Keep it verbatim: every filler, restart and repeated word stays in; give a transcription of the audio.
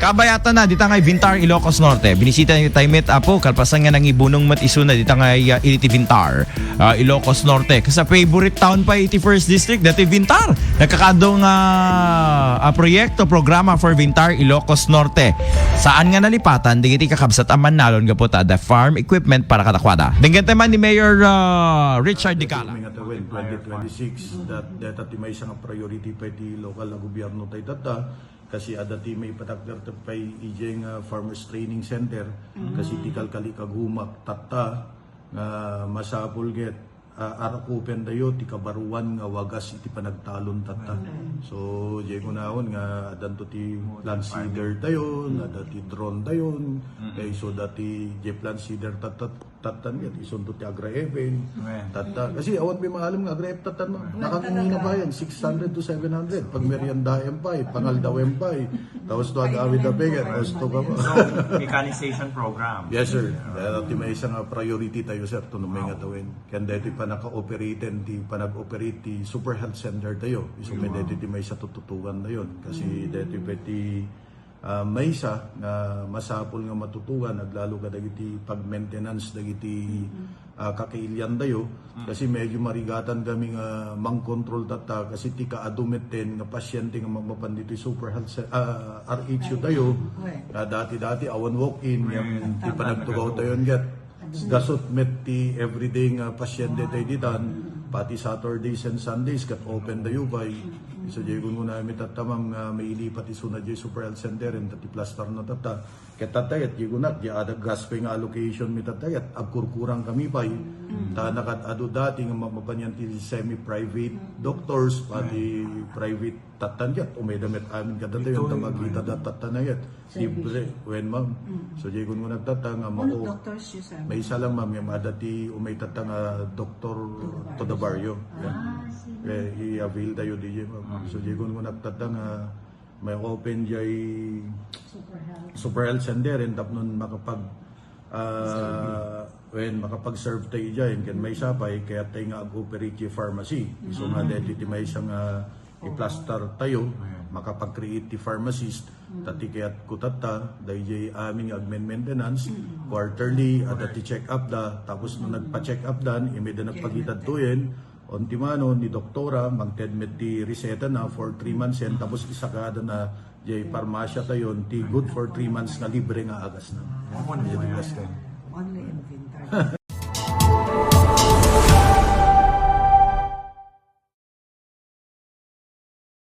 Kabayatan na, dita nga Vintar, Ilocos Norte. Binisita ni tayo met, apo, kalpasan nga nangibunong met isuna dita nga, ah, iti Vintar, ah, Ilocos Norte. Kasa favorite town pa iti First District, dati Vintar. Nagkakado nga, ah, proyekto, programa for Vintar, Ilocos Norte. Saan nga nalipatan, digiti kakabsat a mannalon gapu ta adda farm equipment para kadakuada. Denggen tayo man ni Mayor, ah, Richard Dicala. May nga tawen, twenty twenty-six, that, that ti maysa nga priority pa iti lokal a gobyerno tayo tatta. Kasi adda ti maipatakder pay idiay nga Farmers Training Center, kasi ti kalkali kagumak tatta nga masapul ket, ah, arakupen tayo ti kabaruan nga wagas iti panagtalon tatta. So, diay kunaon nga addanto ti plant seeder tayo, adda ti drone tayo, kay so dati diay plant seeder tatta, tattan ket isunto ti Agra F M. Amen. Tatta. Kasi awan pay maalam nga Agra F M tattan, ma. Nakangina pa yan, six hundred to seven hundred. Pag meriendaem pay, pangaldawen pay. Tapos to agawid a pay, tapos to ka pa. So, mechanization program. Yes, sir. Dahil ti maysa nga priority tayo, sir, to numay nga tawen. Kaya dahil ti panaka-operate, ti panag-operate ti Super Health Center tayo. Isu met dahil ti maysa tututugan tayo. Kasi dahil ti pwede ah, maysa nga masapul nga matutugan, aglalo kadagiti pag-maintenance dagiti, ah, kakailian tayo. Kasi medyo marigatan kami nga mang-control tatta, kasi ti kaadu metten nga pasyente nga mamapan ditoy Super Health Ce-, ah, R H U tayo. Nga dati-dati, awan walk-in, yan ti panagtugaw tayo, ket gasut met ti everyday nga pasyente tayo ditan, pati Saturdays and Sundays, ket open tayo pay. So, diay gungunami tatta, ma'am, nga mailipat isuna diay Super Health Center, and ti plaster na tatta. Ket tatta, ket, diay gunak, diay adda gas pay nga allocation mi tatta, ket agkurkurang kami pay. Ta nakad-adu dati nga mamapan yan ti semi-private doctors, pati private tattan ket, umayda met amin kadatayo, ta makita da tattan ket. Libre, wen, ma'am. So, diay gungunag tatta nga mao. Doctors, sir? Maysa lang, ma'am, nga adda ti umay tatta nga doktor to the barrio. Yan. Eh, i-avail tayo diay, ma'am. So, diay gungunag tatta nga may open diay Super Health Center, and tapno makapag, ah, wen, makapag-serve tayo diay, ken maysa pay, kayat tayo nga ag-operate diay pharmacy. So, nga deti ti maysa nga i-plaster tayo, makapag-create ti pharmacist, ta ti kayat ko tatta, daydiay amin nga agmen-maintenance, quarterly, adda ti check-up da, tapos no nagpa-check-up dan, imeda nagpagitad tuyen, on ti mano, ni doktora, mangted met ti reseta na for three months yan, tapos isakada na, jay parmasya tayon, ti good for three months nga libre nga agas na. Only in Vintar.